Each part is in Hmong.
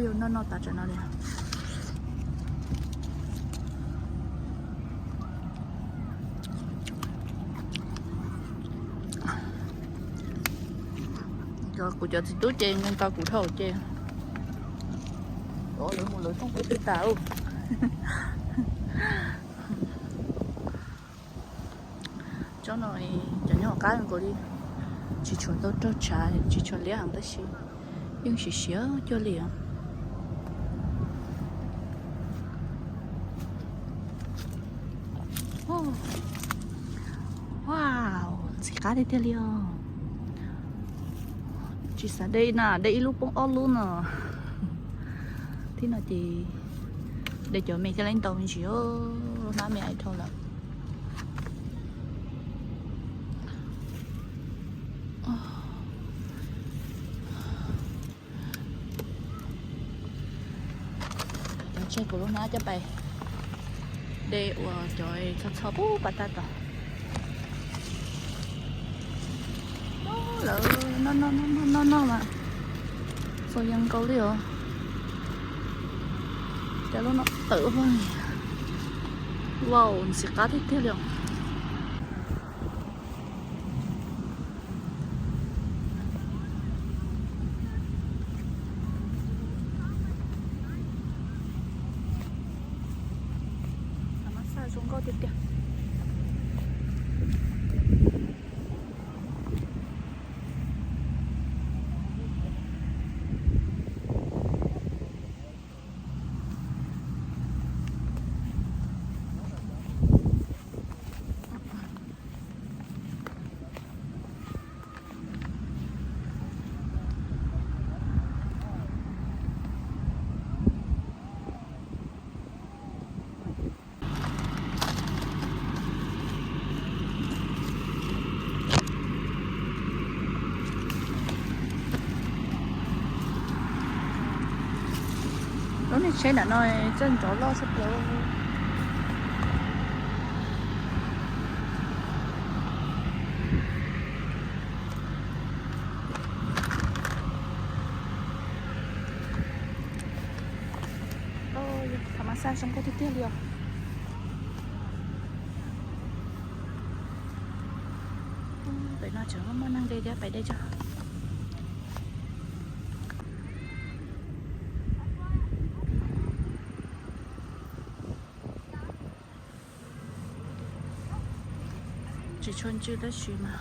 Yuav noj noj tas tsam no li. Kuv cov txiv tub ces nkees tau kuv dhau ces lawv mus lawv thooj peb twb tas. Tsob no cov nyob hauv qab nkaus li, tsis tshua tau raug tshav, tsis tshua liab heev tab sis yeej siav siav cuag li. Wow, ntxim qab tiag tiag li os. Tsis xav de na, de ib lub poob ob lub no. Thib no ces de cov me thiaj li ntau me ntsis, hnab me ais dhau lawm. Cov tseg kuv lub hnab coj pais de ua cov txho txho pub pas tag tom. Lawv noj noj noj noj mas txaus yees nkaus li os. Cov lub no tawm. Wow, ntxim qab tiag tiag li os. Hav mab xaj zoo nkauj tiag tiag. Lub niag tsheb nram no txawj nrov loj xwb plaws. Hav mab xaj zoo nkauj tiag tiag li os. Pem no tseem muaj neeg de thiab, pais de tso. Tsis tshua ntsws tab sis mas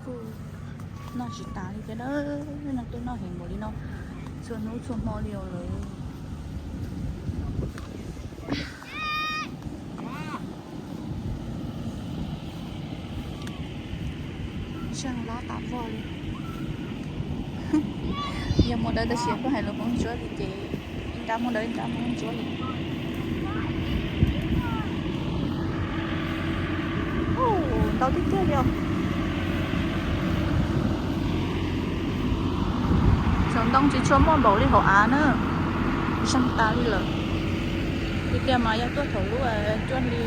kuj noj tsis tas li thiab na, no tuaj noj heev npaum li no txhua hnub txhua hmo li os lawm. Zeeg lob tas vog li. Yog mus dawv tab sis kuj hais lus Hmoob ntsuab li ces nrab muab dawv nrab Hmoob ntsuab li. Ntau tiag tiag li os. Xyov ntoo tsis tshua muaj npaum li hauv av na, zeeg tas li lawm. Tiag tiag mas yog tuaj thaum lub cuaj hli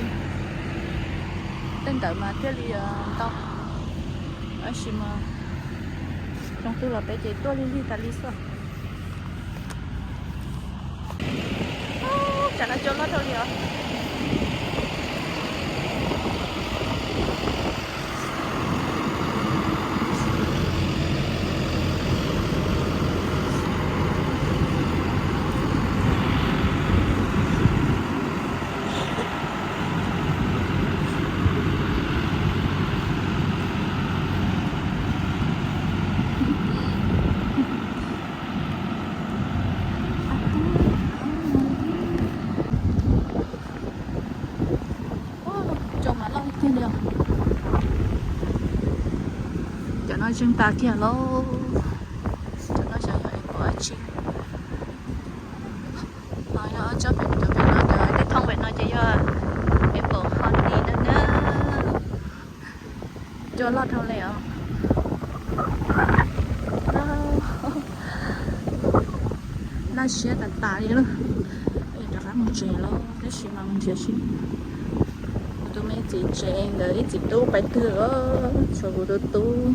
tej ntawd mas thiaj li ntau, tab sis mas xyoo twg los peb ces tuaj lig lig tas li xwb. Tsam no cua loj dhau li os. Cov mas loj tiag li os. Cov no zeeg tas kiag lauj. Cov no xyov yog es pom dab tsi. Ho yog tsob pem, cov pem no, cov tej thoob pem no ces yog apple honey na. Cua loj dhau li os. Laj siab tas tas li lawm. Rov qab mus tsev lawm tab sis mas mus nrhiav seb kuv tus me txiv tsev nkawd ib txiv tub pais twg, tshuav kuv tus tub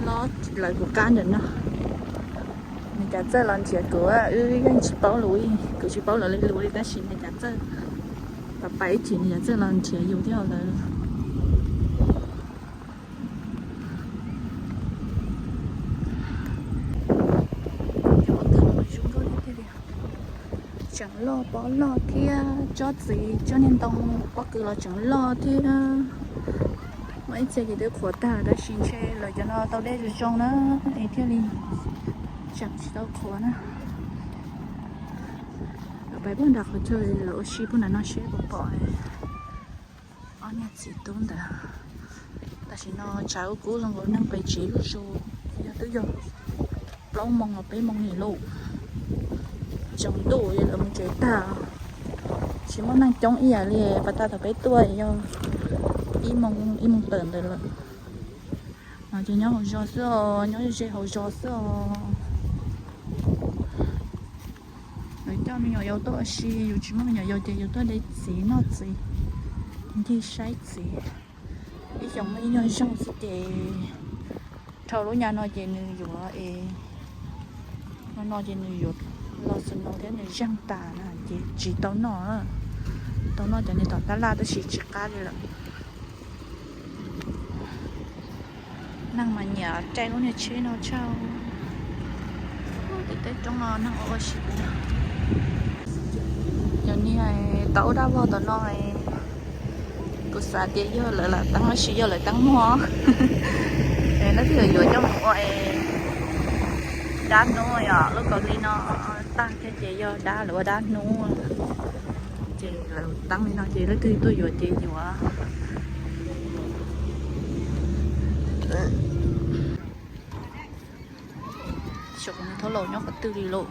hlob lawv kuv qab ntawm no. Cav txawj los nrhiav kuv, wb yeej tsis paub lus, kuv tsis paub lawv li lus li tab sis nws cav txawj, pab pab ib chim nws cav txawj los nrhiav yus thiab lawm. Tseem loj pob loj thiab tsob txiv tsob niag ntoo pob kws los tseem loj thiab. Muaj ib txhia ces twb qhuav tag tab sis ntshe lawv cov no tau dej zoo zoo na es thiaj li tseem tsis tau qhuav na. Lawv pais puag nram qhov chaw lawv ua si puag nram no seb puas pom ob niag txiv tub ntawd. Tam sim no tshav kub kub zoo nkaus neeg pem tsev zuj zus, yog twb yog plaub moos los peb moos li lauj. Tsaus ntuj es lawv mus tsev tag, tsis muaj neeg coob ib yam li pas tas thaum peb tuaj yog ib moos ib moos tawm ntawd lawm. No ces nyob hauv zos xwb os, nyob ze hauv zos xwb os. Lawv coj me nyuam yaus tuaj ua si, yus tsis muaj me nyuam yaus ces yus tuaj de txiv noj txiv, ncig saib txiv. Ib xyoos muaj ib nyuag zeeg xwb ces dhau lub nyab no ces nws yuav es, no no ces nws yuav los xwb no thiab nws zeeg tas na ces tsis tau noj, tau noj cov niag tom tab laj tab sis tsis qab li lawm. Neeg mas nyiam caij lub niag tsheb no tshaj. Tim tej roob no neeg ua ua si. Yog niag tau ua dab vog tom no, kuv xav tias yog lawv lam teeb tab sis yog lawv teeb muag. Leej twg yuav coj mus ua dab hnub yom, lub kaus hli no tag thiab ces yog dab lawv ua dab hnub. Ces lawv teeb li no ces leej twg tuaj yuav ces yuav. Xyov nws thaub laus nyob qhov twg li lauj.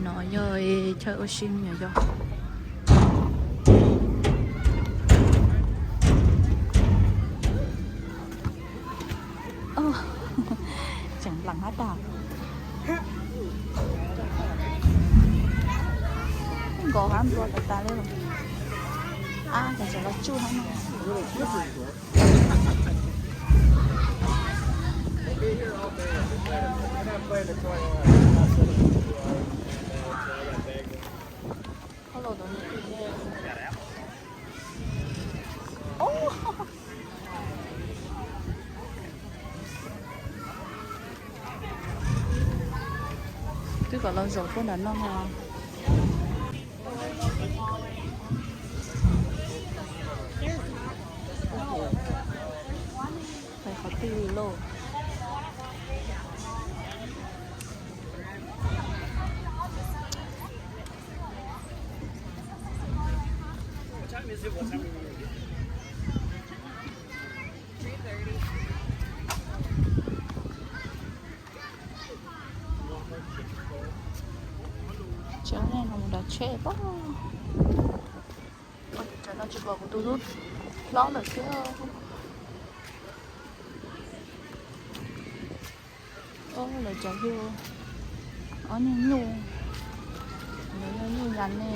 No yog chaw ua si me nyuam yaus. Tseem lees hab tag. Nkaus hab nplua tas tas li. Ab, tseem los tsuj hab no. Twb kom los zaum tuaj nram no. Qhov twg lauj? Tsis ua nej no mus nram tsheb pob. Tam no tsis pom kuv tus hlub hlob lawm thiab. Lawv cov yug ob niag nyuj, lawv yog nyuj yas ne.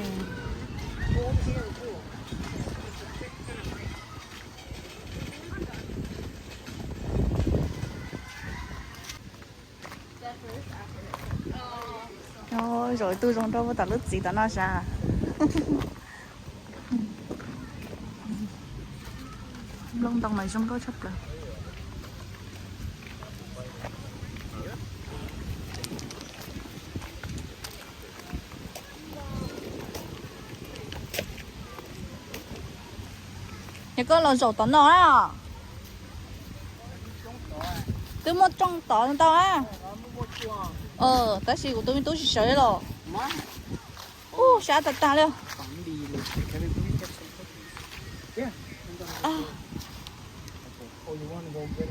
Zaum ib tug zoo nraug puag tom lub txiv tom no sav. Nplooj ntoo mas zoo nkauj tshaj plaws. Yog koj los zaum tom no na, twb muaj rooj tod ntau na. Tab sis kuv tus me tub tsis sawv los. Ub, sab tag tag li.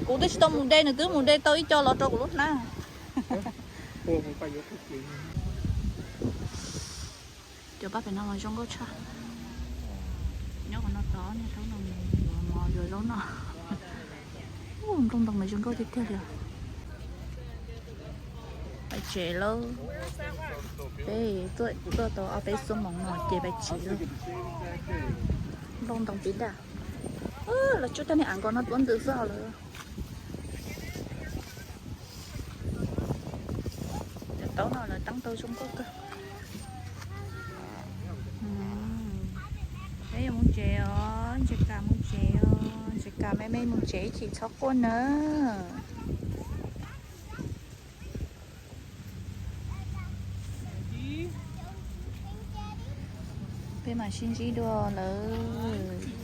Kuv twb tsis tau mus de, nws twb mus de tau ib co los rau kuv lub hnab. Cov pab pem no mas zoo nkauj tshaj. Nyob qhov no tod niag thaub no yuav mov yuav zaub noj. Ub, nplooj ntoo mas zoo nkauj tiag tiag li. Pais tsev lauj. Peb tuaj tau ob peb xuab moos no ces pais tsev lauj. Nplooj ntoo pib daj. Los tsuj tag niag av nkos no tuab ntws xwb lawm. Taub no lawv teeb tau zoo nkauj kawg. Peb yuav mus tsev os, ntses kas mus tsev os, ntses kas me me mus tsev ib chim txhob quaj nawb. Peb mam sib ntsib dua lawm.